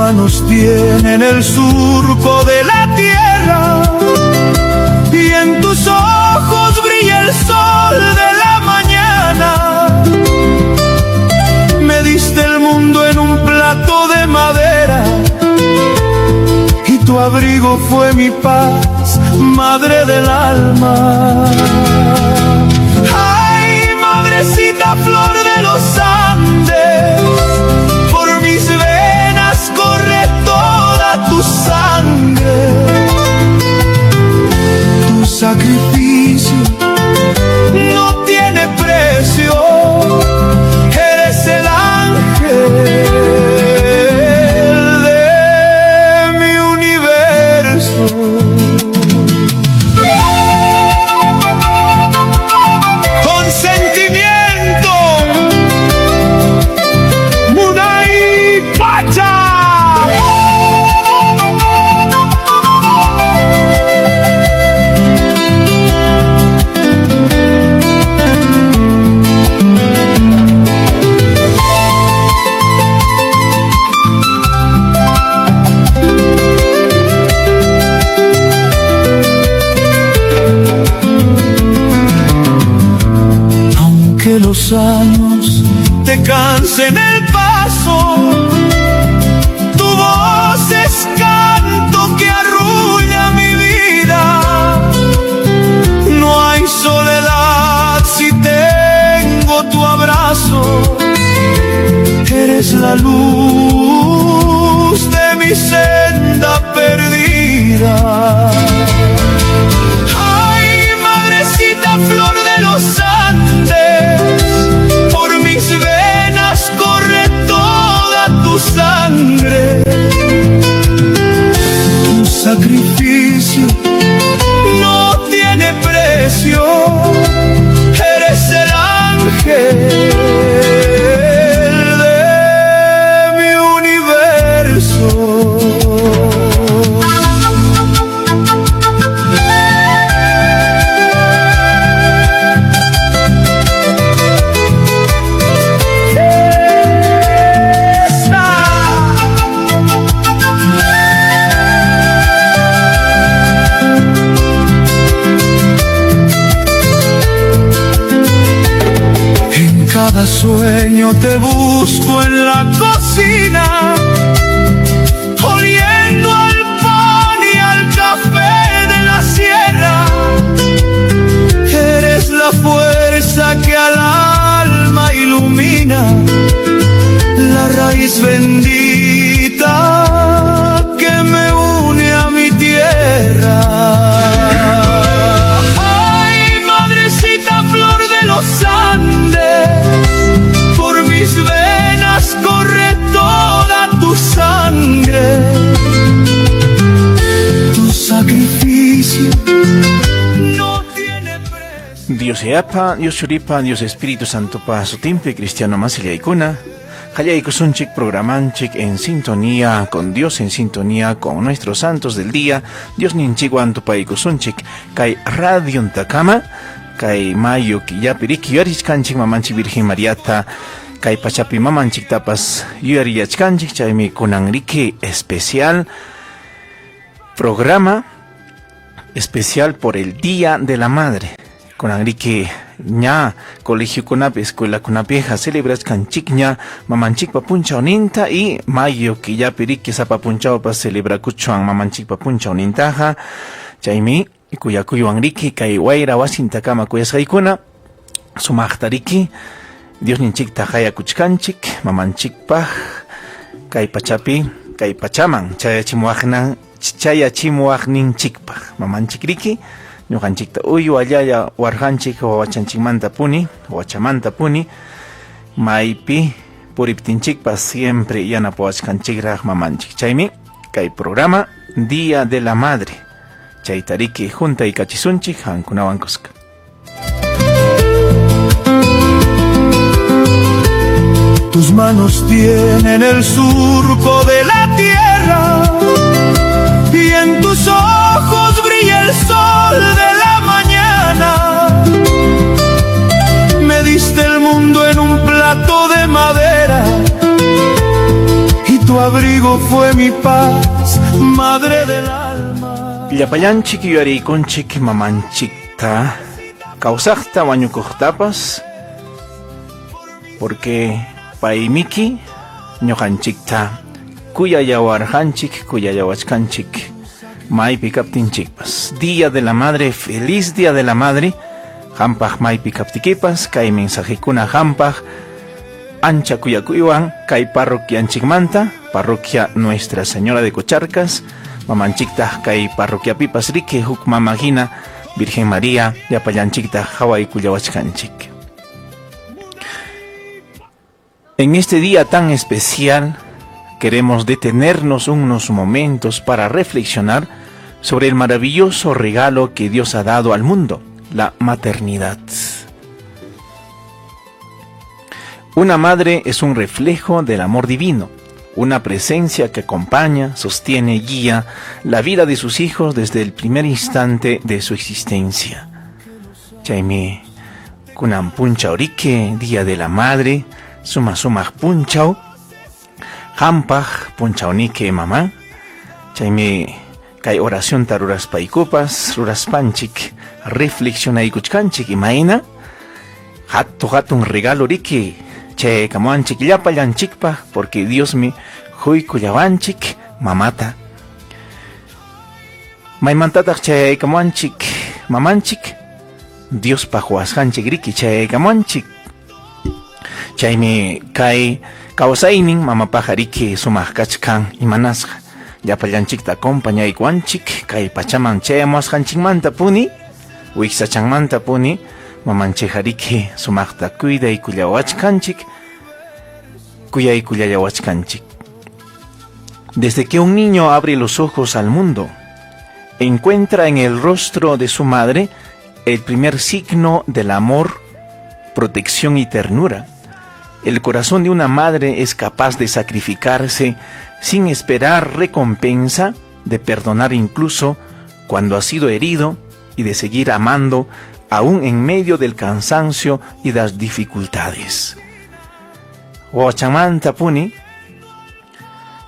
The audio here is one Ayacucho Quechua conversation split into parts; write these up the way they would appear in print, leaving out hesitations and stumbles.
manos tienen el surco de la tierra y en tus ojos brilla el sol de la mañana. Me diste el mundo en un plato de madera y tu abrigo fue mi paz, madre del alma. Ay, madrecita, flor de los Andes, por mis venas corre toda tu sangre. Tu sacrificio no tiene precio, eres el ángel de mi universo. Con sentimiento, Munay Pacha. Aunque los años te cansen el paso, tu voz es canto que arrulla mi vida. No hay soledad si tengo tu abrazo. Eres la luz de mi senda perdida. Ay, madrecita, flor de los Andes, por mis venas corre toda tu sangre. Tu sacrificio no tiene precio, eres el ángel de mi universo. En cada sueño te busco en la cocina, oliendo al pan y al café de la sierra. Eres la fuerza que al alma ilumina, la raíz bendita que me une a mi tierra. Ay, madrecita, flor de los Andes, por mis venas corre toda tu sangre. Tu sacrificio no tiene precio. Dios Yayapa, Dios Churipa, Dios Espíritu Santo pa sutinpi cristiano masillaykuna. Qallaykusunchik programanchik en sintonía con Dios, en sintonía con nuestros santos del día. Dios ninchikwan tupaykusunchik kay radiontakama, kay mayo killapi riki yuyarichkanchik mamanchik Virgen Mariata, kay pachapi mamanchiktapas yuyarillachkanchik, chaymi kunan riki especial programa especial por el Día de la Madre. Kunan riki ña colegiokunapi escuelakunapiqa celebrachkanchikña mamanchikpa punchawninta y mayo killapi riki sapa punchawpas celebrakuchwan mamanchikpa punchawnintaqa. Chaymi kuyakuywan riki kay wayra wasintakama kuyasqaykuna sumaqta riki Diosninchikta qayakuchkanchik mamanchikpaq kay pachapi kay pachaman chayachimuwaqninchikpaq mamanchik riki ñuqanchikta uywallalla warqanchik wawachanchikmanta puni wawachamanta puni maypi puriptinchikpas siempre yanapawachkanchikraq mamanchik. Chaymi kay programa Día de la Madre chayta riki juntaykachisunchik qankunawan kuska. Tus manos tienen el surco de la tierra y en tus ojos brilla el sol de la mañana. Me diste el mundo en un plato de madera y tu abrigo fue mi paz, madre del alma. Llapallanchik yuyariykunchik mamanchikta kawsaqta wañukuqtapas porque paymiki ñuqanchikta kuyallawarqanchik kuyallawachkanchik maypi kaptinchikpas. Día de la Madre, feliz Día de la Madre. Hampaq maypi kaptikipas kay mensajekuna hampaq ancha kuyakuywan kay parroquianchikmanta, parroquia Nuestra Señora de Cocharcas, mamanchiktaq kay parroquiapipas riki huk mama hina Virgen María llapallanchikta hawaykullawachkanchik. En este día tan especial queremos detenernos unos momentos para reflexionar sobre el maravilloso regalo que Dios ha dado al mundo, la maternidad. Una madre es un reflejo del amor divino, una presencia que acompaña, sostiene y guía la vida de sus hijos desde el primer instante de su existencia. Chaymi kunan punchaw riki, Día de la Madre, suma sumaq punchaw, hampaq punchawniki mamá. Chaymi kay oracionta ruraspaykupas, ruraspanchik, reflexionaykuchkanchik imayna hatu hatun regalo riki chaykamuwanchik llapallanchikpaq, porque Diosmi huykullawanchik mamata. Maymantataq chaykamuwanchik mamanchik, Diospaq wasqanchik riki chaykamuwanchik. Chaymi kay kawsaynin mamapaqa riki sumaq kachkan imanasqa llapallanchikta acompañaykuwanchik kay pachaman chayamuwasqanchikmanta puni, wiksachanmanta puni mamanchikqa riki sumaqta cuidaykullawachkanchik, kuyaykullawachkanchik. Desde que un niño abre los ojos al mundo, encuentra en el rostro de su madre el primer signo del amor, protección y ternura. El corazón de una madre es capaz de sacrificarse sin esperar recompensa, de perdonar incluso cuando ha sido herido y de seguir amando aún en medio del cansancio y las dificultades. Wawachanmanta puni,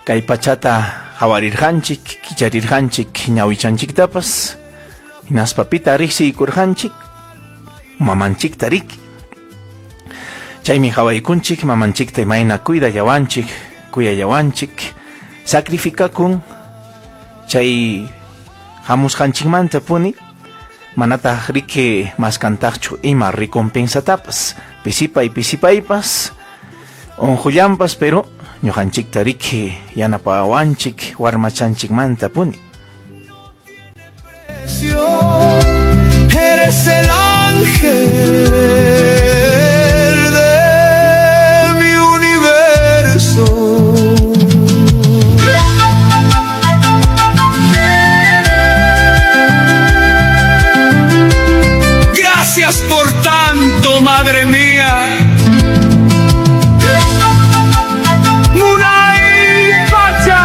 kay pachata hawarirqanchik, kicharirqanchik ñawichanchiktapas, hinaspa pita riqsiykurqanchik, mamanchikta riki. Chaymi hawaykunchik mamanchikta imayna cuidallawanchik, kuyallawanchik, sacrificakun chay hamusqanchikmanta puni, manataq riki maskantaqchu ima recompensatapas, pisipay pisipaypas, unqullanpas, pero ñuqanchikta riki yanapawanchik warmachanchikmanta puni. Eres el ángel de mi universo. Gracias por tanto, madre mía. Munay Pacha.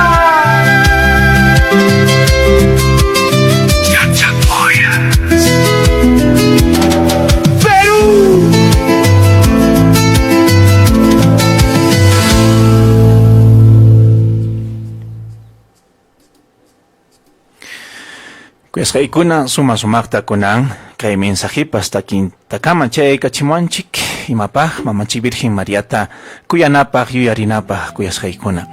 Chachapoyas. Perú. Kuyasqaykuna suma sumaqta kunan kay mensajepas takintakama chaykachimuwanchik imapaq mamanchik Virgen Mariata kuyanapaq yuyarinapaq kuyasqaykuna.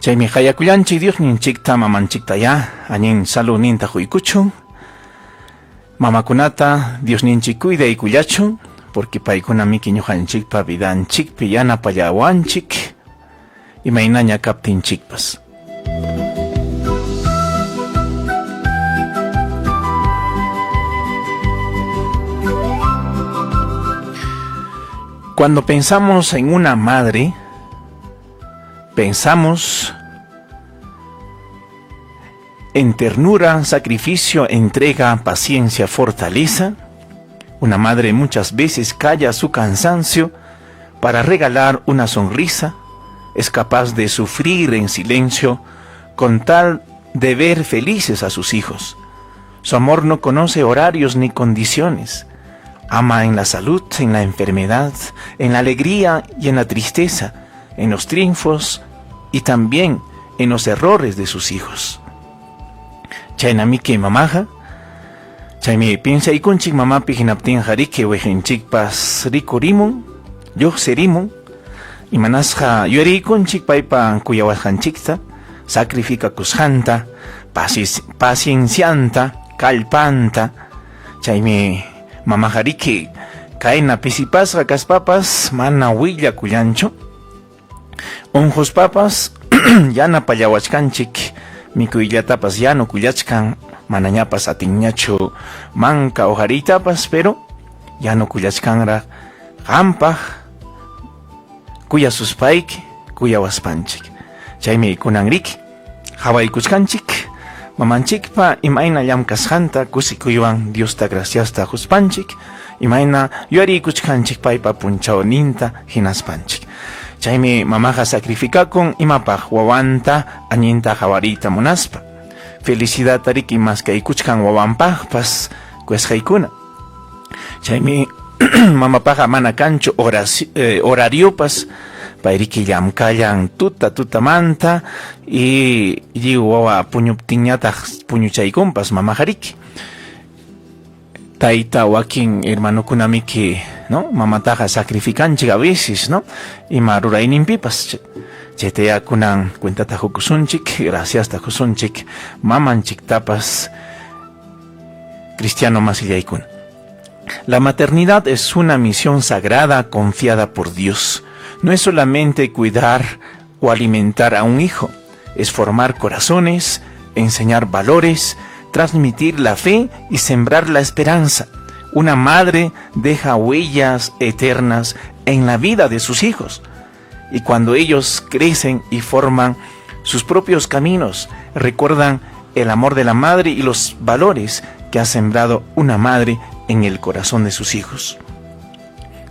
Chaymi qayakullanchik Diosninchikta mamanchikta ya añin saludninta huykuchun, mamakunata Diosninchik cuidaykullachun, porque paykuna miki ñuqanchikpa vidanchikpi yanapallawanchik imaynaña kaptinchikpas. Cuando pensamos en una madre, pensamos en ternura, sacrificio, entrega, paciencia, fortaleza. Una madre muchas veces calla su cansancio para regalar una sonrisa, es capaz de sufrir en silencio con tal de ver felices a sus hijos. Su amor no conoce horarios ni condiciones. Ama en la salud, en la enfermedad, en la alegría y en la tristeza, en los triunfos y también en los errores de sus hijos. Chaynamiki mamaqa, chaymi piensaykunchik mamapi hinaptinqa riki weqinchikpas rikurimun, lluqsirimun, imanasqa yuyariykunchik paypa kuyawasqanchikta, sacrificakusqanta, paciencianta, kallpanta, chaymi mamaqa riki kayna pisipasqa kaspapas mana willakullanchu. Unquspapas yanapallawachkanchik, mikuyllatapas yanukullachkan, manañapas atinñachu manka uqariytapas, pero yanukullachkanraq qampaq kuyasuspayki kuyawaspanchik. Chaymi kunan riki qawaykuchkanchik mamanchikpa imayna llamkasqanta kusikuywan Diosta graciasta quspanchik, imayna yuyariykuchkanchik paypa punchawninta hinaspanchik. Chaymi mamaqa sacrificakun imapaq wawanta allinta qawariyta munaspa. Felicidadta riki maskaykuchkan wawanpaqpas kuyasqaykuna. Chaymi mamapaqa mana kanchu horariopas, payriki llamkallan tuta tutamanta y lliw wawa puñuptinñataq puñuchaykunpas mamaqa riki. Tayta wakin hermanokunamiki, ¿no? Mamataqa sacrificanchik a veces, ¿no? Ima rurayninpipas. Chaytayá kunan cuentata qukusunchik, graciasta qusunchik mamanchiktapas cristiano masillaykuna. La maternidad es una misión sagrada confiada por Dios. No es solamente cuidar o alimentar a un hijo, es formar corazones, enseñar valores, transmitir la fe y sembrar la esperanza. Una madre deja huellas eternas en la vida de sus hijos. Y cuando ellos crecen y forman sus propios caminos, recuerdan el amor de la madre y los valores que ha sembrado una madre en el corazón de sus hijos.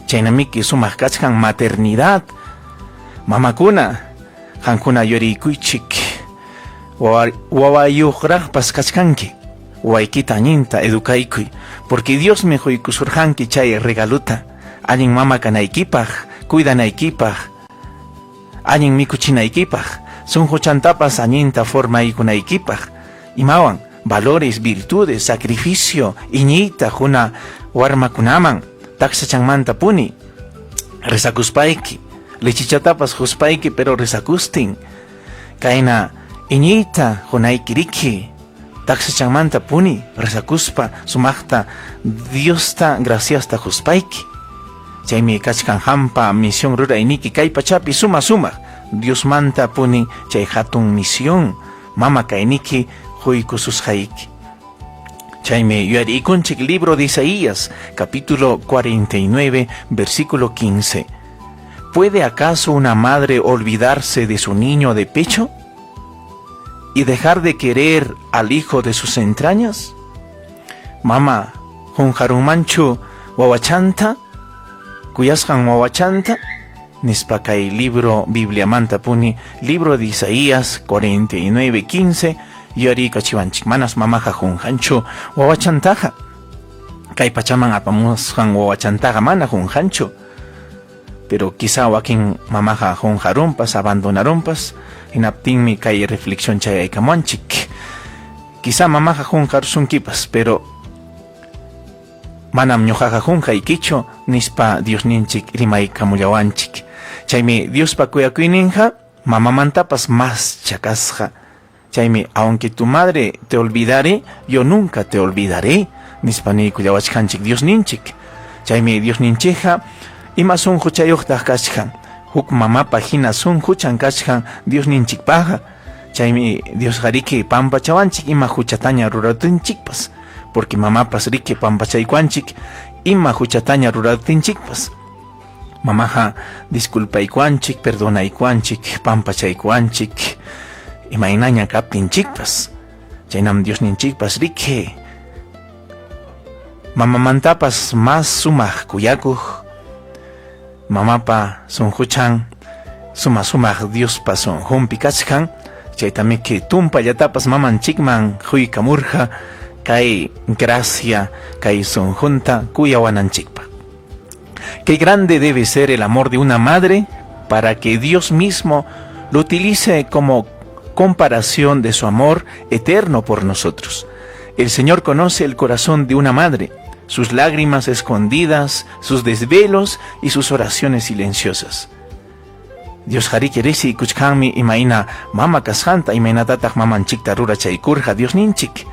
Chaynamiki sumaq kachkan maternidad. Mamakuna, qamkuna yuyarikuychik, wawayuqraqpas kachkanki, wawaykita allinta educaykuy, porque Diosmi quykusurqanki chay regaluta, allin mama kanaykipaq, cuidanaykipaq, allin mikuchinaykipaq, sunquchantapas allinta formaykunaykipaq, imawan valores, virtudes, sacrificio, iñiyta quna warmakunaman, taksachanmanta puni, rezakuspayki, lechichatapas quspayki, pero rezakustin, kayna iñiyta qunayki riki, taksachanmanta puni, rezakuspa, sumaqta Diosta graciasta quspayki. Chaymi kachkan qampa misión rurayniki kay pachapi suma sumaq Diosmanta puni chay hatun misión mama kayniki quykususqayki. Chaymi yuyarikunchik libro de Isaías, capítulo 49, versículo 15. ¿Puede acaso una madre olvidarse de su niño de pecho y dejar de querer al hijo de sus entrañas? Mama, qunqarunmanchu wawachanta, kuyasqan wawachanta, nispa kay libro Bibliamanta puni, libro de Isaías 49, 15, yuyariykachiwanchik, manas mamaqa qunqanchu wawachantaqa, kay pachaman apamusqan wawachantaqa mana qunqanchu. Pero quizá wakin mamaqa qunqarunpas, abandonarunpas, hinaptinmi kay reflexión chayaykamuwanchik. Quizá mamaqa qunqarusunkipas, pero manam ñuqaqa qunqaykichu, nispa Diosninchik rimaykamullawanchik. Chaymi Diospa kuyakuyninqa mamamantapas más chakasqa. Chaymi, aunque tu madre te olvidare, yo nunca te olvidaré, nispa niykullawachkanchik Diosninchik. Chaymi Diosninchikqa ima sunquchayuqtaq kachkan, huk mamapa hina sunquchan kachkan Diosninchikpaqqa. Chaymi Diosqa riki pampachawanchik ima huchataña ruratinchikpas, porque mamapas riki pampachaykuwanchik ima huchataña ruratinchikpas. Mamaqa disculpaykuwanchik, perdonaykuwanchik, pampachaykuwanchik imaynaña kaptinchikpas. Chaynam Diosninchikpas riki mamamantapas más sumaq kuyakuq, mamapa sunquchan suma sumaq Diospa sunqunpi kachkan, chaytamiki tumpallatapas mamanchikman quykamurqa. Kay gracia, kay sunqunta kuyawananchikpaq. Qué grande debe ser el amor de una madre para que Dios mismo lo utilice como comparación de su amor eterno por nosotros. El Señor conoce el corazón de una madre, sus lágrimas escondidas, sus desvelos y sus oraciones silenciosas. Diosqariki riqsiykuchkanmi imayna mama kasqanta, imaynatataq mamanchikta rurachaykurqa Diosninchik.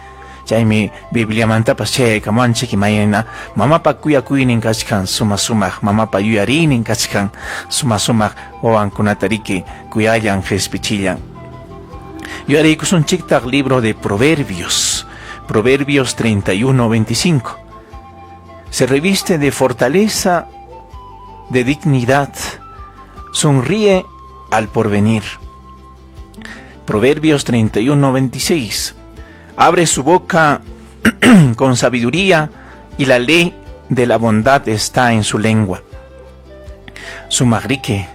Chaymi Bibliamantapas chayaykamuwanchik imayna mamapa kuyakuynin kachkan, suma-sumaq mamapa yuyariynin kachkan, suma-sumaq wawankunata riki kuyallan, qespichillan. Yuyariykusunchiktaq libro de Proverbios, Proverbios 31, 25. Se reviste de fortaleza, de dignidad, sonríe al porvenir. Proverbios 31, 26. Abre su boca con sabiduría y la ley de la bondad está en su lengua. Sumaqriki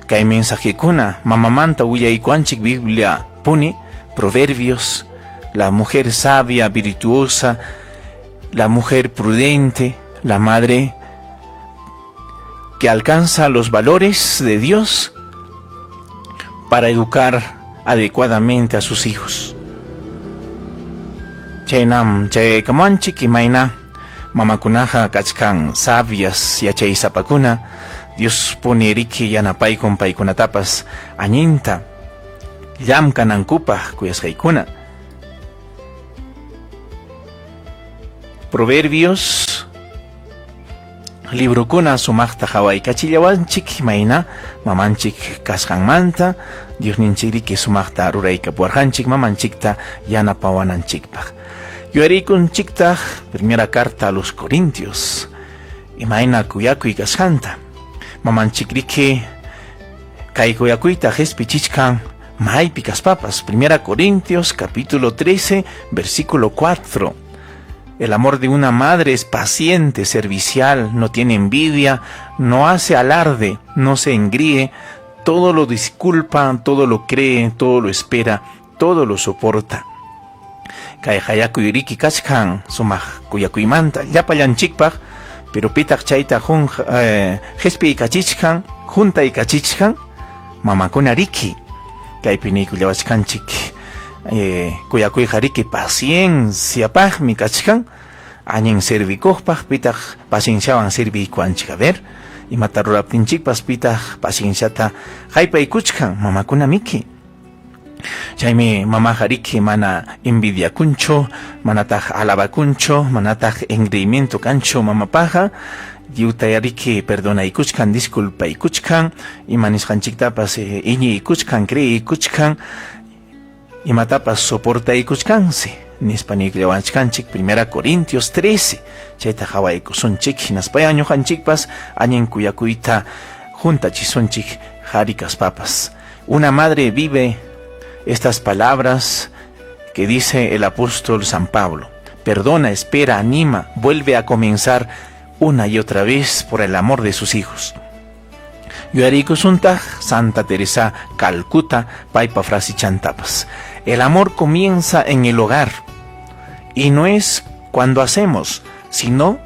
kay mensajekuna mamamanta willaykuwanchik Biblia puni, Proverbios, la mujer sabia, virtuosa, la mujer prudente, la madre que alcanza los valores de Dios para educar adecuadamente a sus hijos. Chaynam chayaykamuwanchik imayna mamakunaqa kachkan sabias, yachaysapakuna, Dios puni riki yanapaykun paykunatapas allinta llamkanankupaq, kuyasqaykuna. Proverbios librokuna sumaqta qhawaykachillawanchik imayna mamanchik kasqanmanta, Diosninchik sumaqta ruraykapuwarqanchik mamanchikta yanapawananchikpaq. Yuyarikunchiktaq primera carta a los Corintios, imayna kuyakuy kasqanta. Mamanchik riki kay kuyakuyta qespichichkan maypi kaspapas. Primera Corintios capítulo 13, versículo 4. El amor de una madre es paciente, servicial, no tiene envidia, no hace alarde, no se engríe, todo lo disculpa, todo lo cree, todo lo espera, todo lo soporta. Kay hayakuy riki kachkan sumaq kuyakuymanta llapallanchikpaq, pero pitaq chayta jun qhispiykachichkan, huntaykachichkan? Mamakuna riki. Kaypi niykullawachkanchik kuyakuyqa riki pacienciapaqmi kachkan, allin servikuqpaq. Pitaq pacienciawan serviykuwanchik? A ver, imata ruraptinchikpas pitaq pacienciata haypaykuchkan? Mamakuna miki. Chaymi mamaqa riki mana envidiakunchu, manataq alabakunchu, manataq engreimiento kanchu mamapaqa, lliwta riki perdonaykuchkan, disculpaykuchkan, ima nisqanchiktapas iñiykuchkan, creeykuchkan, imatapas soportaykuchkansi, nispa niykullawachkanchik Primera Corintios 13. Chayta qhawaykusunchik, hinaspaya ñuqanchikpas allin kuyakuyta huntachisunchik qhari kaspapas. Una madre vive estas palabras que dice el apóstol San Pablo. Perdona, espera, anima, vuelve a comenzar una y otra vez por el amor de sus hijos. Yuyarikusuntaq Santa Teresa Calcuta paypa frasichantapas. El amor comienza en el hogar y no es cuando hacemos, sino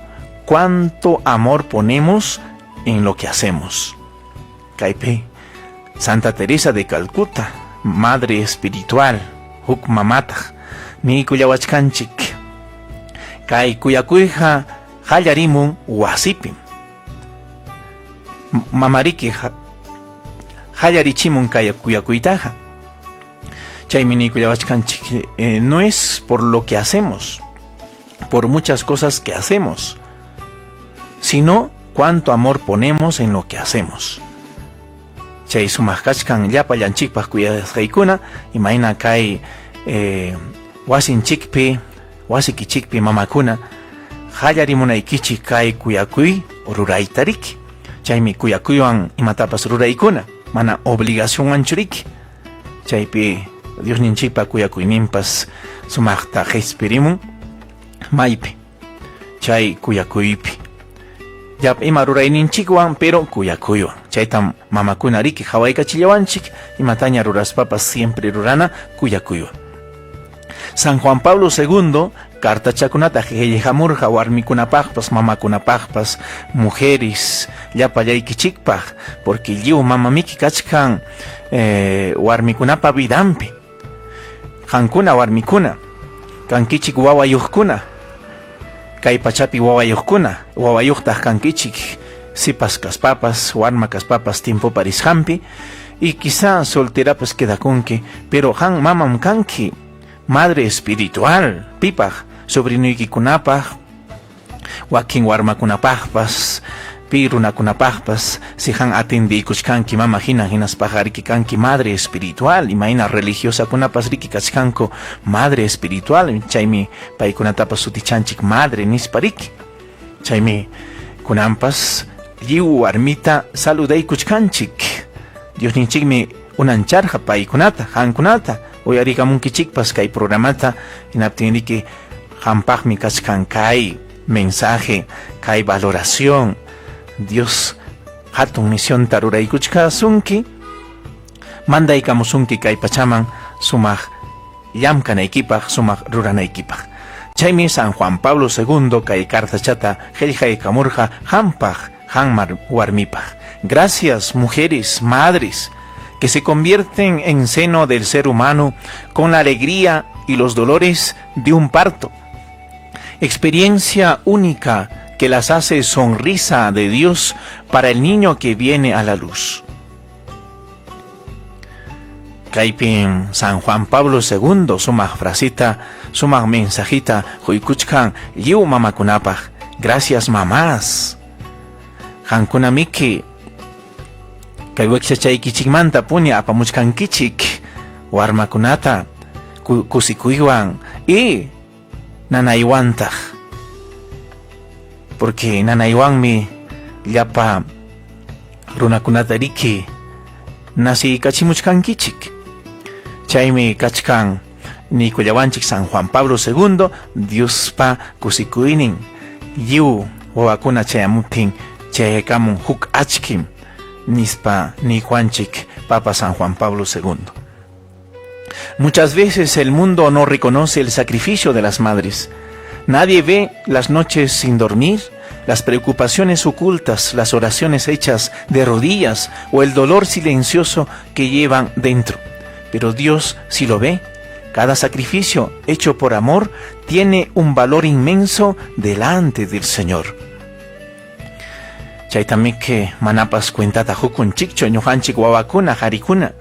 cuánto amor ponemos en lo que hacemos. Kaypi Santa Teresa de Calcuta, madre espiritual, huk mamataq, niykullawachkanchik. Kay kuyakuyqa qallarimun wasipim. Mamariki qallarichimun kay kuyakuytaqa. Chaymi niykullawachkanchik, no es por lo que hacemos, por muchas cosas que hacemos, sino cuánto amor ponemos en lo que hacemos. Chay sumaq kachkan llapallanchikpaq, kuyasqaykuna, imayna kay wasinchikpi, wasikichikpi mamakuna qallarimunaykichik kay kuyakuy rurayta riki. Chaymi kuyakuywan imatapas ruraykuna, mana obligacionwanchu riki. Chaypi Diosninchikpa kuyakuyninpas sumaqta qispirimun maypi chay kuyakuypi. Llapa ima rurayninchikwan, pero kuyakuywan. Chaytam mamakuna riki qhawaykachillawanchik, imataña ruraspapas siempre rurana kuyakuywan. San Juan Pablo II cartachakunata qillqamurqa warmikunapaqpas, mamakunapaqpas, mujeres llapallaykichikpaq, porque lliw mamamiki kachkan eh, warmikunapa vidanpi. Qankuna warmikuna, kankichik wawayuqkuna, kay pachapi wawayuqkuna, wawayuqtaq kankichik sipas kaspapas, warma kaspapas tiempopa risqanpi, y quizá solterapas quedakunki, pero qan mamam kanki, madre espiritual, pipaq, sobrinoykikunapaq, wakin warmakunapaqpas, pi runakunapaqpas, si qan atendiykuchkanki mama hina hinaspaqa riki kanki madre espiritual, imayna religiosakunapas riki kachkanku madre espiritual, chaymi paykunatapas sutichanchik madre nispa riki. Chaymi kunanpas lliw warmita saludaykuchkanchik. Diosninchikmi unancharqa paykunata, qankunata, uyarikamunkichikpas kay programata, hinaptin riki qampaqmi kachkan kay mensaje, kay valoración. Dios hatun misionta ruraykuchkasunki, mandaykamusunki kay pachaman sumaq llamkanaykipaq, sumaq ruranaykipaq. Chaymi San Juan Pablo II kay cartachata qillqaykamurqa qampaq, qanmar warmipaq. Gracias, mujeres, madres, que se convierten en seno del ser humano con la alegría y los dolores de un parto. Experiencia única que las hace sonrisa de Dios para el niño que viene a la luz. Kaypim San Juan Pablo II sumaq frasita, sumaq mensajita quykuchkan lliw mamakunapaq. Gracias mamás. Qankunamiki kay wikchachaykichikmanta puni apamuchkankichik warmakunata kusikuywan y nanaywantaq. Porque nanaywanmi llapa runakunata riki nasiykachimuchkankichik. Chaymi kachkan niykullawanchik San Juan Pablo II Diospa kusikuynin lliw wawakuna chayamuptin chayaykamun huk achkim nispa niykuwanchik Papa San Juan Pablo II. Muchas veces el mundo no reconoce el sacrificio de las madres. Nadie ve las noches sin dormir, las preocupaciones ocultas, las oraciones hechas de rodillas o el dolor silencioso que llevan dentro. Pero Dios sí lo ve. Cada sacrificio hecho por amor tiene un valor inmenso delante del Señor. Chaytamiki manapas cuentata qukunchikchu ñuqanchik wawakuna qarikuna.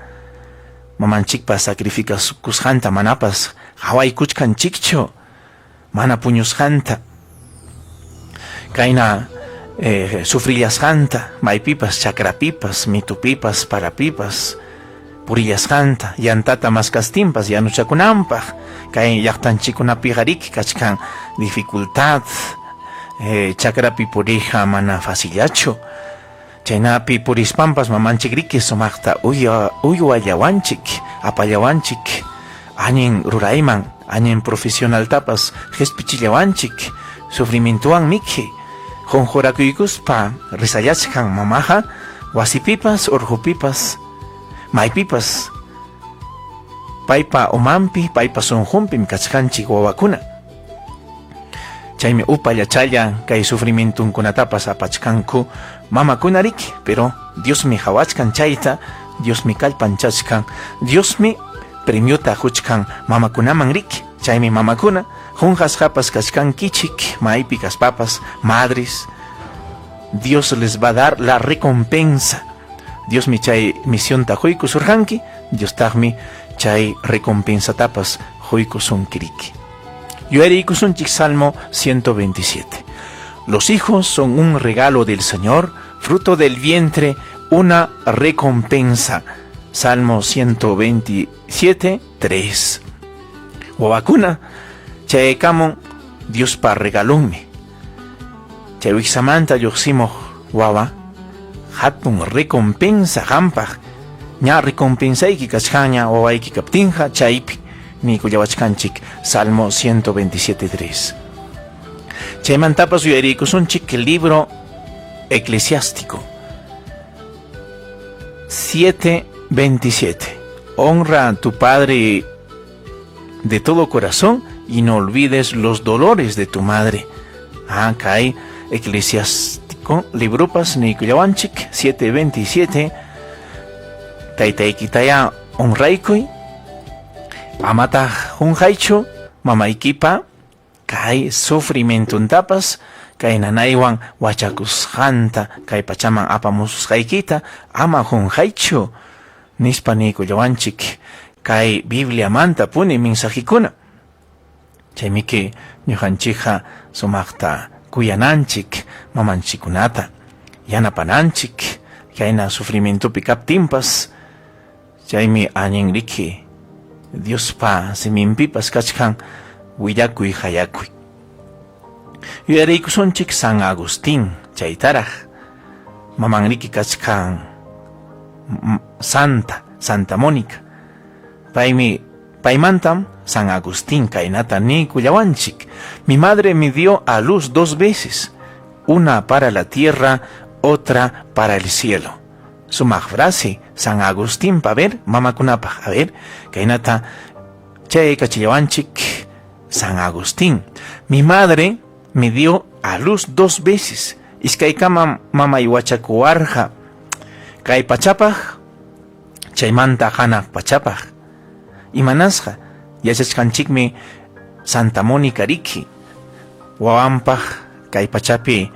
Mamanchikpa sacrificakusqanta manapas qawaykuchkanchikchu, mana puñusqanta, kayna eh, sufrillasqanta, maypipas, chakrapipas, mitupipas, parapipas, purillasqanta, yantata maskastinpas yanuchakunanpaq, kay llaqtanchikkunapiqa riki kachkan dificultad, eh, chakrapi puriyqa mana facillachu. Chaynapi purispanpas mamanchik riki sumaqta uywallawanchik, apallawanchik, allin rurayman, allin profesionaltapas qespichillawanchik, sufrimientowan miki, qunqurakuykuspa rezallachkan mamaqa wasipipas, urqupipas, maypipas paypa umanpi, paypa sunqunpim kachkanchik wawakuna. Chaymi upallachalla kay sufrimientunkunatapas apachkanku mamakuna riki, pero Diosmi qawachkan chayta, Diosmi kallpanchachkan, Diosmi premiota quchkan mamakunaman riki. Chaymi mamakuna qunqasqapas kachkankichik maypi kaspapas, madres, Dios les va a dar la recompensa. Diosmi chay misionta quykusurqanki, Diostaqmi chay recompensatapas quykusunki riki. Yuyariykusunchik Salmo 127. Los hijos son un regalo del Señor, fruto del vientre, una recompensa. Salmo 127, 3. Wawakuna, chayaykamun Diospa regalonmi. Chay wiksamanta lluqsimuq wawa, hatun recompensa qampaq. Ña recompensayki kachkanña wawayki kaptinqa chaypi niykullawachkanchik Salmo 127.3. Chaymantapas uyariykusunchik libro eclesiástico 7.27. Honra a tu padre de todo corazón y no olvides los dolores de tu madre. Ah, kay Eclesiástico libropas niykullawanchik 7:27 Taytaykitayá honraykuy, amataq qunqaychu mamaykipa kay sufrimientontapas, kay nanaywan wachakusqanta kay pachaman apamususqaykita ama qunqaychu, nispa niykullawanchik kay Bibliamantapuni mensajekuna. Chaymiki ñuqanchikqa sumaqta kuyananchik mamanchikkunata, yanapananchik kayna sufrimientopi kaptinpas, chaymi allin riki Diospa siminpipas kachkan willakuy qayakuy. Yuyariykusunchik San Agustín chaytaraq mamanriki kachkan Santa, Santa Mónica. Paymi paymantam San Agustín kaynata niykullawanchik, Mi madre me dio a luz dos veces, una para la tierra, otra para el cielo. Sumaq frase San Agustinpa, a ver, mamakunapaq, a ver, kaynata chayaykachillawanchik San Agustín. Mi madre me dio a luz dos veces, iskaykamam mamay wachakuwarqa kay pachapaq, chaymanta hanaq pachapaq. Imanasqa yachachkanchikmi Santa Mónica riki wawanpaq kay pachapi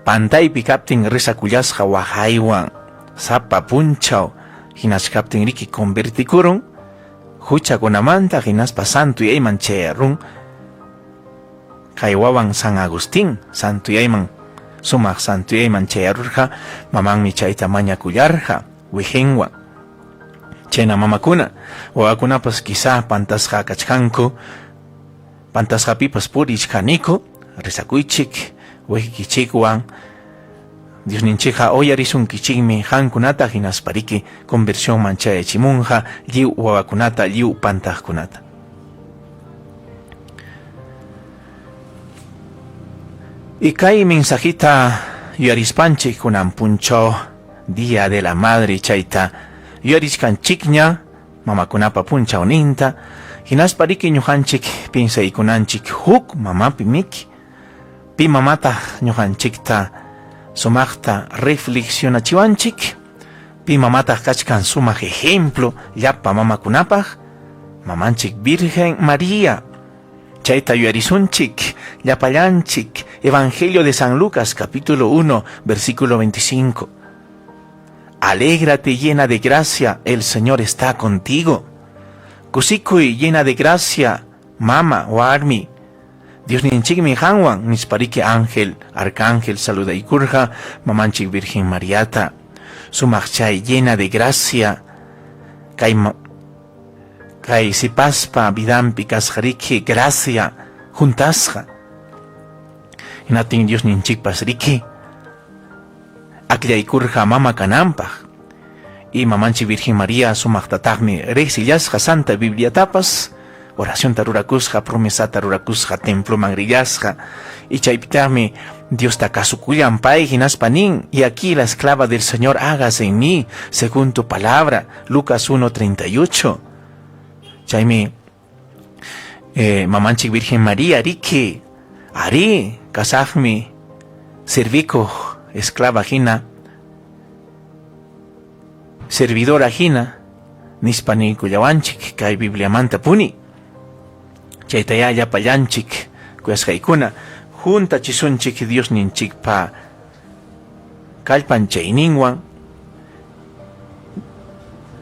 pantaypi kaptin rezakullasqa waqaywan sapa punchaw hinachkaptin riki convertikurun huchakunamanta hinaspa santuyayman chayarun kay wawan San Agustín santuyayman sumaq santuyayman chayarurqa mamanmi chayta mañakullarqa wiqinwan. Chayna mamakuna, wawakunapas quizá pantasqa kachkanku, pantasqapipas purichkaniku, rezakuychik wiqikichikwan, Diosninchikqa uyarisunkichikmi qankunata hinaspariki conversionman chayachimunqa lliw wawakunata, lliw pantaqkunata. Y kay mensajita yuyarispanchik kunan punchaw Día de la Madre chayta yuyarichkanchikña mamakunapa punchawninta, hinaspa riki ñuqanchik piensaykunanchik huk mamapi miki, pi mamataq ñuqanchikta sumaqta reflexionachiwanchik, pi mamataq kachkan sumaq ejemplo llapa mamakunapaq, mamanchik Virgen María. Chayta yuyarisunchik llapallanchik Evangelio de San Lucas capítulo 1 versículo 25. Alégrate llena de gracia, el Señor está contigo. Kusikuy llena de gracia, mama, warmi. Diosninchikmi qanwan nispariki ángel, arcángel saludaykurqa mamanchik Virgen Mariata. Sumaq chay llena de gracia kay Kay sipaspa vidanpi kasqa riki gracia huntasqa. Hinatin Diosninchikpas riki akllaykurqa mama kananpaq. Y mamanchik Virgen María sumaqtataqmi riqsillasqa Santa Bibliatapas, oracionta rurakusqa, promesata rurakusqa, temploman rillasqa. Y chaypitaqmi Diosta kasukullan pay hinaspa nin, y aquí la esclava del Señor, hágase en mí según tu palabra, Lucas 1:38. Chaymi mamanchik Virgen María riki, arí, kasaqmi servikuq esclava hina, servidora hina, nispa niykullawanchik kay Bibliamantapuni. Chaytayá llapallanchik kuyasqaykuna huntachisunchik Diosninchikpa kallpanchayninwan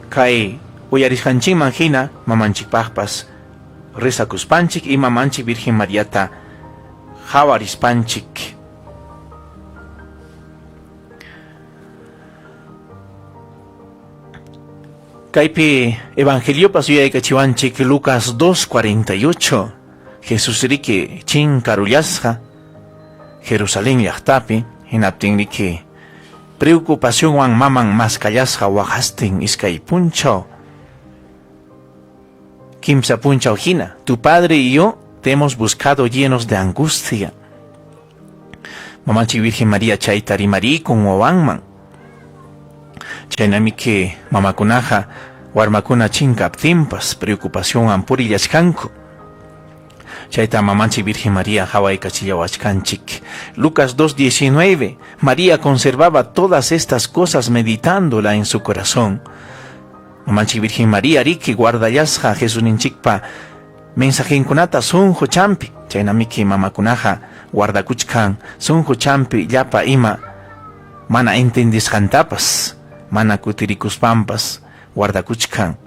kay uyarisqanchikman hina mamanchikpaqpas rezakuspanchik y mamanchik Virgen Mariata qawarispanchik. Kaypi Evangeliopas yuyaykachiwanchik Lucas 2:48 Jesus riki chinkarullasqa Jerusalén llaqtapi hinaptin riki preocupacionwan maman maskallasqa waqastin iskay punchaw kimsa punchaw hina tu padre y yo te hemos buscado llenos de angustia. Mamanchik Virgen María chayta rimarikun wawanman. Chaynamiki mamakunaqa warmakuna chinkaptinpas preocupacionwan purillachkanku. Chayta mamanchik Virgen María hawaykachillawachkanchik. Lucas 2.19 María conservaba todas estas cosas meditándola en su corazón. Mamanchik Virgen María riki guardallasqa Jesusninchikpa mensajenkunata sunquchampi. Chaynamiki mamakunaqa guardakuchkan sunquchampi llapa ima mana entendisqantapas, mana kutirikuspanpas guardakuchkan.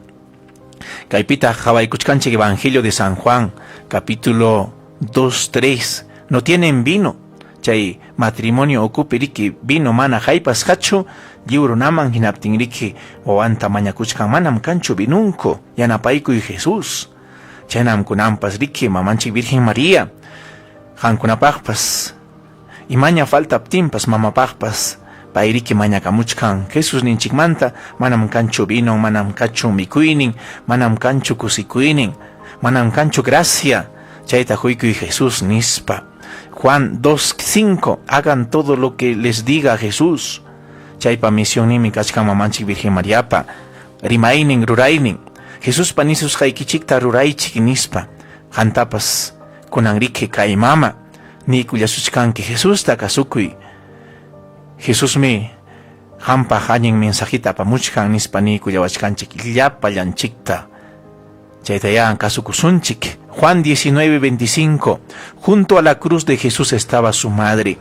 Kaypitaq qawaykuchkanchik Evangelio de San Juan, capítulo 2, 3. No tienen vino. Chay matrimonio ukupi riki vino mana haypasqachu, lliw runaman hinaptin riki wawanta mañakuchkan manam kanchu vinunku, yanapaykuy Jesús. Chaynam kunanpas riki mamanchik Virgen María, qamkunapaqpas imaña faltaptinpas mamapaqpas pay riki mañakamuchkan Jesusninchikmanta, manam kanchu vino, manam kanchu mikuynin, manam kanchu kusikuynin, manam kanchu gracia, chayta huykuy Jesús nispa. Juan 2.5, hagan todo lo que les diga Jesús. Chaypa misionninmi kachkan mamanchik Virgen Mariapa, rimaynin, ruraynin. Jesuspa nisusqaykichikta ruraychik nispa. Qantapas kunan riki kay mama, niykullasuchkanki Jesusta kasukuy. Jesusmi qampaq allin mensajita apamuchkan nispa niykullawachkanchik llapallanchikta. Chaytayá kasukusunchik. Juan 19:25, junto a la cruz de Jesús estaba su madre.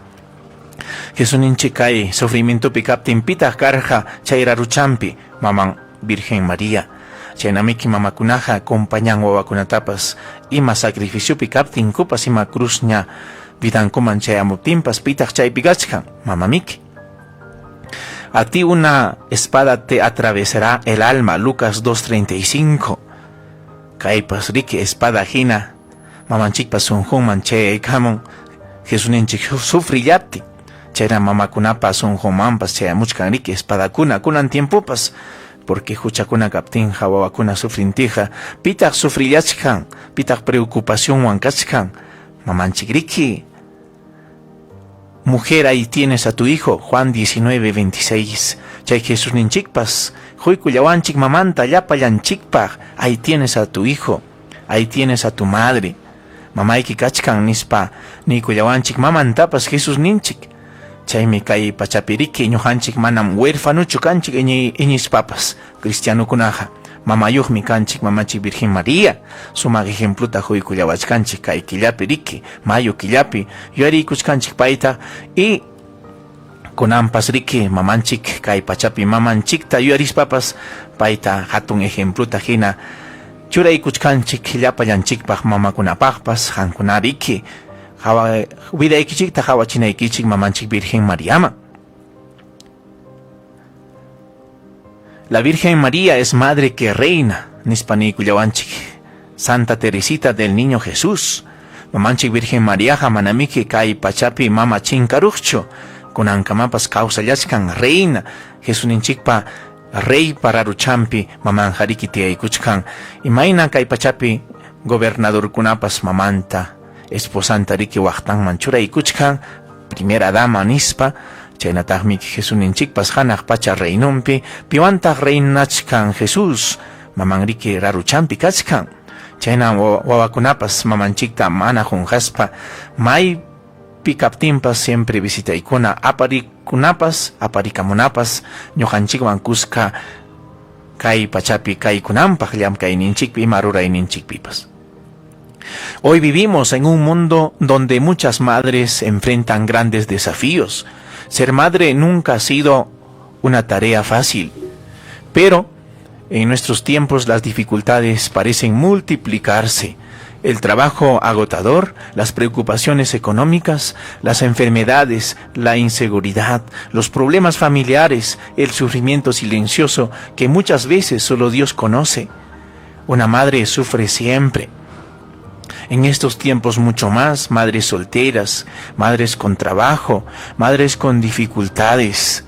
Jesusninchik kay sufrimientopi kaptin pitaq karqa chay raruchampi maman Virgen María. Chaynamiki mamakunaqa acompañan wawakunatapas ima sacrificiopi kaptinkupas ima cruzña vidankuman chayamuptinpas pitaq chaypi kachkan mamamiki. A ti una espada te atravesará el alma, Lucas 2.35. Kaypas riki espada hina mamanchikpa sunqunman chayaykamun Jesusninchik sufrillaptin. Chayna mamakunapa sunqunmanpas chayamuchkan riki espadakuna kunan tiempopas, porque huchakuna kaptinqa wawakuna sufrintija, pitaq sufrillachkan, pitaq preocupacionwan kachkan, mamanchik riki. Mujer, ahí tienes a tu hijo, Juan 19:26. Chay Jesusninchikpas, huykullawanchik mamanta llapallanchikpaq, ahí tienes a tu hijo, ahí tienes a tu madre. Mamayki kachkan nispa niykullawanchik mamantapas Jesusninchik. Chaymi kay pachapi riki ñuqanchik manam huérfanuchu kanchik iñispapas cristianokunaqa. Mamayuqmi kanchik mamanchik Virgen María. Sumaq ejempluta huykullawachkanchik kay killapi riki, mayo killapi yuyariykuchkanchik payta y kunanpas riki mamanchik kay pachapi mamanchikta yuyarispapas payta hatun ejempluta hina churaykuchkanchik llapallanchikpaq mamakunapaqpas qamkuna riki vidaykichikta qawachinaykichik mamanchik Virgen Mariaman. La Virgen María es madre que reina, nispa niykullawanchik Santa Teresita del Niño Jesús. Mamanchik Virgen Mariaqa manamiki kay pachapi mama chinkaruqchu, kunankamapas kawsallachkan reina, Jesusninchikpa reypa raruchampi mamanja riki tiyaykuchkan, imayna kay pachapi gobernadorkunapas mamanta, esposanta riki waqtanman churaykuchkan, primera dama nispa, chaynataqmi Jesusninchikpas hanaq pacha reinonpi, piwantaq reinachkan Jesús, maman riki raruchampi kachkan. Chayna wawakunapas mamanchikta mana qunqaspa maypi kaptinpas siempre visitaykuna, aparikunapas, aparikamunapas ñuqanchikwan kuska kay pachapi kaykunanpaq llamkayninchikpi ima rurayninchikpipas. Hoy vivimos en un mundo donde muchas madres enfrentan grandes desafíos. Ser madre nunca ha sido una tarea fácil, pero en nuestros tiempos las dificultades parecen multiplicarse. El trabajo agotador, las preocupaciones económicas, las enfermedades, la inseguridad, los problemas familiares, el sufrimiento silencioso que muchas veces solo Dios conoce. Una madre sufre siempre. En estos tiempos mucho más, madres solteras, madres con trabajo, madres con dificultades.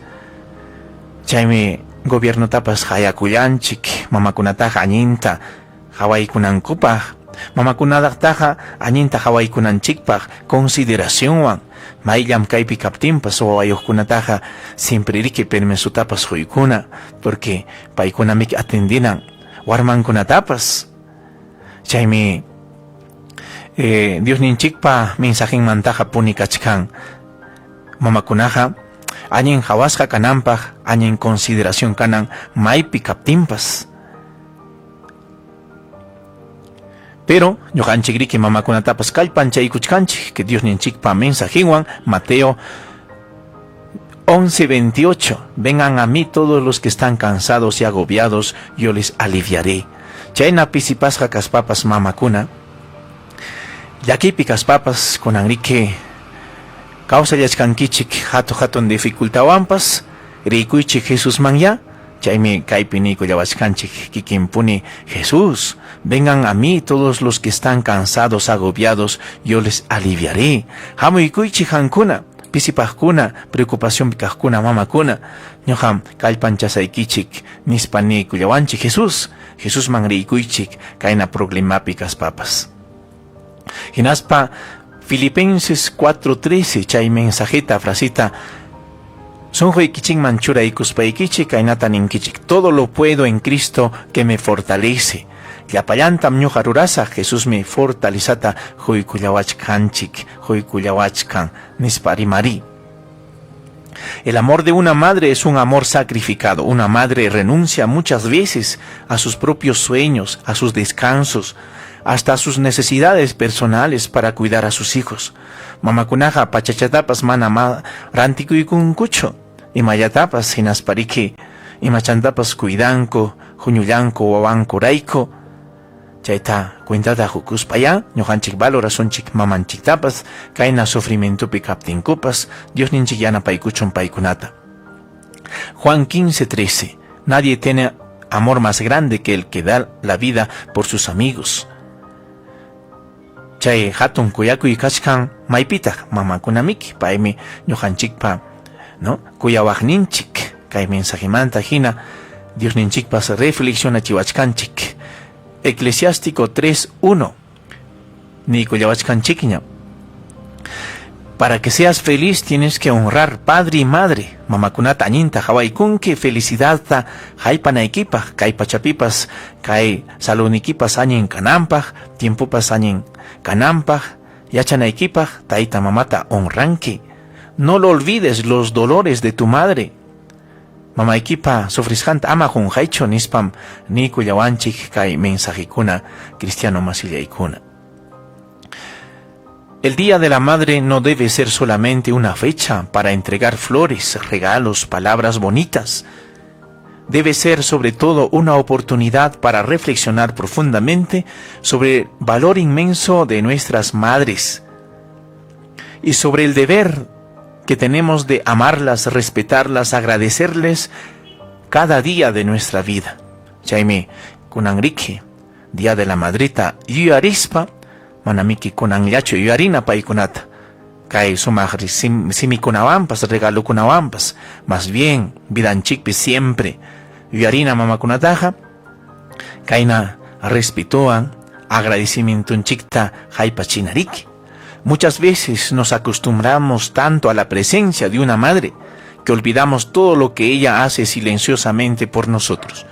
Chaymi gobiernotapas qayakullanchik, mamakunataqa allinta qawaykunankupaq, mamakunataqa allinta qawaykunanchikpaq consideracionwan, may llamkaypi kaptinpas wawayuqkunataqa siempre riki permisotapas quykuna, porque paykunamiki atendinan warmankunatapas. Chaymi Eh, Diosninchikpa mensajenmantaqa puni kachkan. Mamakunaqa allin qawasqa kananpaq, allin consideración kanan maypi kaptinpas. Pero ñuqanchikriki mamakunatapas kallpanchaykuchkanchik que Diosninchikpa mensajenwan Mateo 11:28 Vengan a mí todos los que están cansados y agobiados, yo les aliviaré. Chayna pisipasqa kaspapas mamakuna, llakipi kaspapas kunanriki kawsallachkankichik hatu hatun dificultawanpas riykuychik Jesusmanyá. Chaymi kaypi niykullawachkanchik kikinpuni Jesús, vengan a mí todos los que están cansados, agobiados, yo les aliviaré. Hamuykuychik hankuna, pisipaqkuna, preocupacionpi kaqkuna, mamakuna, ñuqam kallpanchasaykichik nispa niykullawanchik Jesús, Jesusman riykuychik kayna problemapi kaspapas. Hinaspa Filipenses 4:13 chay mensajeta, frasita sunquykichikman churaykuspaykichik kaynata ninkichik, todo lo puedo en Cristo que me fortalece. Llapallantam ñuqa rurasaq, Jesusmi fortalezata quykullawachkanchik, quykullawachkan, nispa rimari. El amor de una madre es un amor sacrificado. Una madre renuncia muchas veces a sus propios sueños, a sus descansos, hasta a sus necesidades personales para cuidar a sus hijos. Mamakunaqa pachachatapas mana ma rantikuykunkuchu, imallatapas hinaspariki imachantapas cuidanku, huñullanku wawankurayku. Chayta cuentata qukuspayá ñuqanchik valorasunchik mamanchiktapas kayna sufrimientopi kaptinkupas Diosninchik yanapaykuchun paykunata. Juan 15:13 Nadie tiene amor más grande que el que da la vida por sus amigos. Chay hatun kuyakuy kachkan maypitaq mamakunamiki paymi ñuqanchikpa no kuyawaqninchik kay mensajemanta hina Diosninchikpas reflexionachiwachkanchik. Eclesiástico 3:1 niykullawachkanchikña. Para que seas feliz tienes que honrar padre y madre. Mamakunata allinta qawaykunki felicidadta haypanaykipaq, kay pachapipas, kay saludnikipas allin kananpaq, tiempopas allin kananpaq, yachanaykipaq tayta mamata honranki. No lo olvides los dolores de tu madre. Mamaykipa sufrisqanta ama qunqaychu nispam niykullawanchik kay mensajekuna cristiano masillaykuna. El Día de la Madre no debe ser solamente una fecha para entregar flores, regalos, palabras bonitas. Debe ser sobre todo una oportunidad para reflexionar profundamente sobre el valor inmenso de nuestras madres y sobre el deber que tenemos de amarlas, respetarlas, agradecerles cada día de nuestra vida. Chaymi kunanriki, Día de la Madrita yuyarispa, manamiki kunanllachu yuyarina paykunata. Kay sumaq simikunawanpas, regalokunawanpas, más bien vidanchikpi siempre yuyarina mamakunataqa, kayna respetowan agradecimientonchikta haypachinariki. Muchas veces nos acostumbramos tanto a la presencia de una madre que olvidamos todo lo que ella hace silenciosamente por nosotros.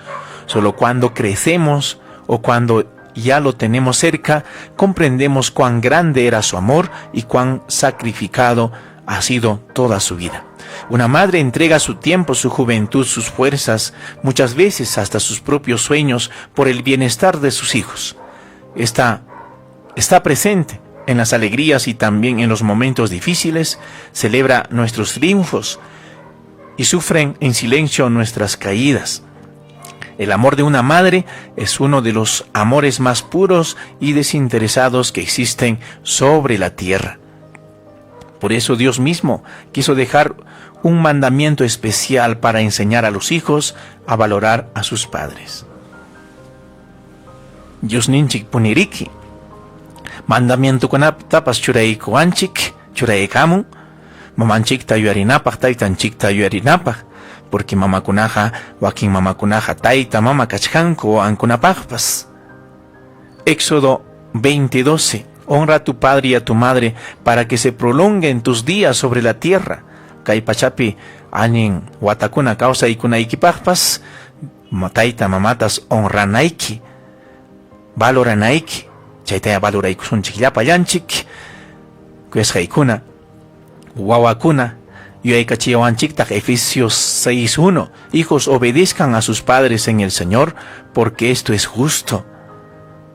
Solo cuando crecemos o cuando ya lo tenemos cerca, comprendemos cuán grande era su amor y cuán sacrificado ha sido toda su vida. Una madre entrega su tiempo, su juventud, sus fuerzas, muchas veces hasta sus propios sueños por el bienestar de sus hijos. Está presente en las alegrías y también en los momentos difíciles, celebra nuestros triunfos y sufren en silencio nuestras caídas. El amor de una madre es uno de los amores más puros y desinteresados que existen sobre la tierra. Por eso Dios mismo quiso dejar un mandamiento especial para enseñar a los hijos a valorar a sus padres. Diosninchik puniriki. Mandamientokunatapas churaykuwanchik, churaykamun, mamanchikta yuyarinapaq, taytanchikta yuyarinapaq, porque mamakunaqa, wakin mamakunaqa tayta mama kachkanku wawankunapaqpas. Éxodo 20:12 Honra a tu padre y a tu madre para que se prolonguen tus días sobre la tierra. Kay pachapi allin watakuna kawsaykunaykipaqpas tayta mamatas honranayki, valoranayki. Chaytaya valoraykusunchik llapallanchik. Kuyasqaykuna, wawakuna, yuyaykachiyawanchiktaq Efesios 6:1, hijos obedezcan a sus padres en el Señor, porque esto es justo.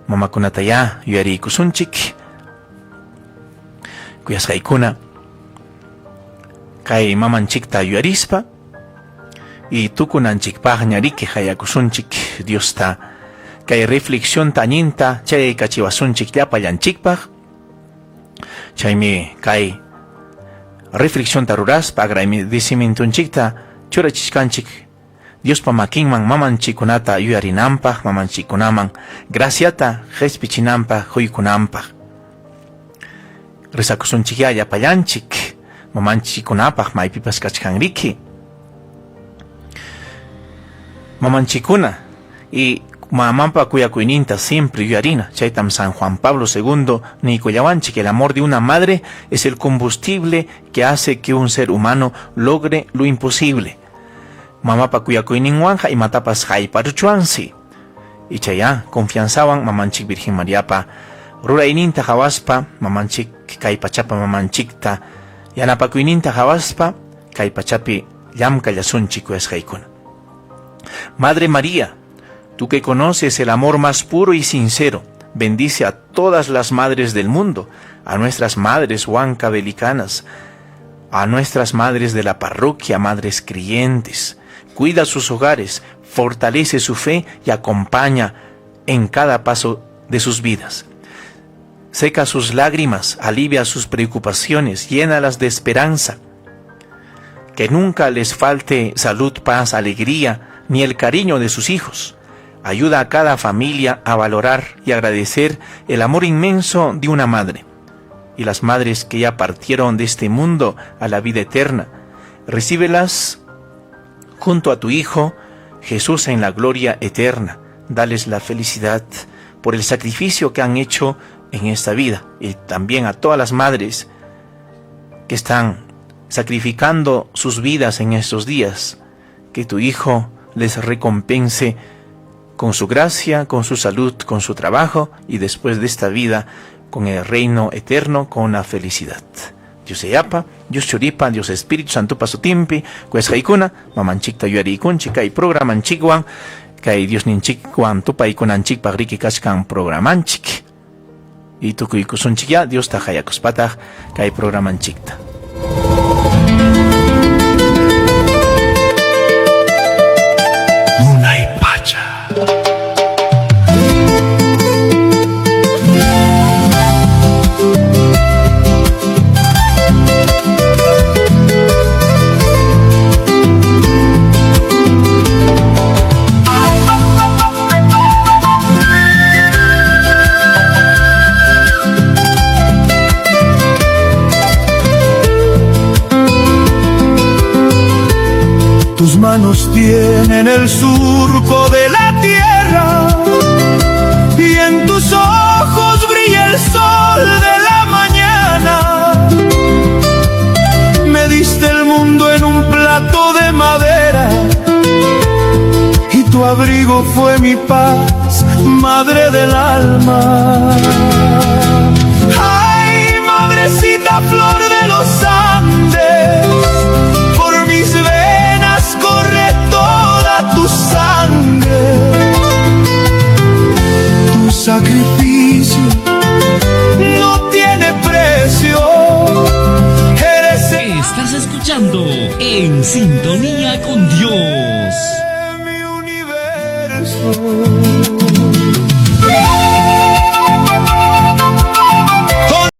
Mamakunatayá yuyariykusunchik. Kuyasqaykuna, kay mamanchikta yuyarispa y tukunanchikpaqña riki hayakusunchik Diosta. Kay reflexionta allinta chayaykachiwasunchik llapallanchikpaq. Chaymi kay reflexionta ruraspa agradecimientonchikta churachishkanchik Diospa makinman mamanchikkunata yuyarinanpaq, mamanchikkunaman graciata qespichinanpaq, quykunanpaq. Rezakusunchikyá llapallanchik mamanchikkunapaq maypipas kachkanriki. Mamanchikkuna y mamanpa kuyakuyninta siempre yuyarina. Chaytam San Juan Pablo II niykullawanchik, el amor de una madre es el combustible que hace que un ser humano logre lo imposible. Mamapa kuyakuyninwanqa imatapas hayparuchwansi. Ichayá confianzawan mamanchik Virgen Mariapa rurayninta qawaspa, mamanchik kay pachapa mamanchikta yanapakuyninta qawaspa kay pachapi llamkallasunchik kuyasqaykuna. Madre María, tú que conoces el amor más puro y sincero, bendice a todas las madres del mundo, a nuestras madres huancavelicanas, a nuestras madres de la parroquia, madres creyentes. Cuida sus hogares, fortalece su fe y acompaña en cada paso de sus vidas. Seca sus lágrimas, alivia sus preocupaciones, llénalas de esperanza. Que nunca les falte salud, paz, alegría, ni el cariño de sus hijos. Ayuda a cada familia a valorar y agradecer el amor inmenso de una madre. Y las madres que ya partieron de este mundo a la vida eterna, recíbelas junto a tu Hijo Jesús en la gloria eterna. Dales la felicidad por el sacrificio que han hecho en esta vida. Y también a todas las madres que están sacrificando sus vidas en estos días, que tu Hijo les recompense con su gracia, con su salud, con su trabajo y después de esta vida con el reino eterno, con la felicidad. Dios Yapa, Dios Churipa, Dios Espíritu Santo pasutinpi, kuyasqaykuna, mamanchikta yuyariykunchik kay programanchikwan, kay Diosninchikwan tupaykunanchikpaq riki kachkan programanchik. Y tukuykusunchikyá Diosta hayakuspataq kay programanchikta. Munay pacha. Tus manos tienen el surco de la tierra y en tus ojos brilla el sol de la mañana. Me diste el mundo en un plato de madera y tu abrigo fue mi paz, madre del alma. Ay, madrecita, flor de los Andes, por mis venas corre toda tu sangre. Tu sacrificio no tiene precio. Eres el Estás escuchando En Sintonía con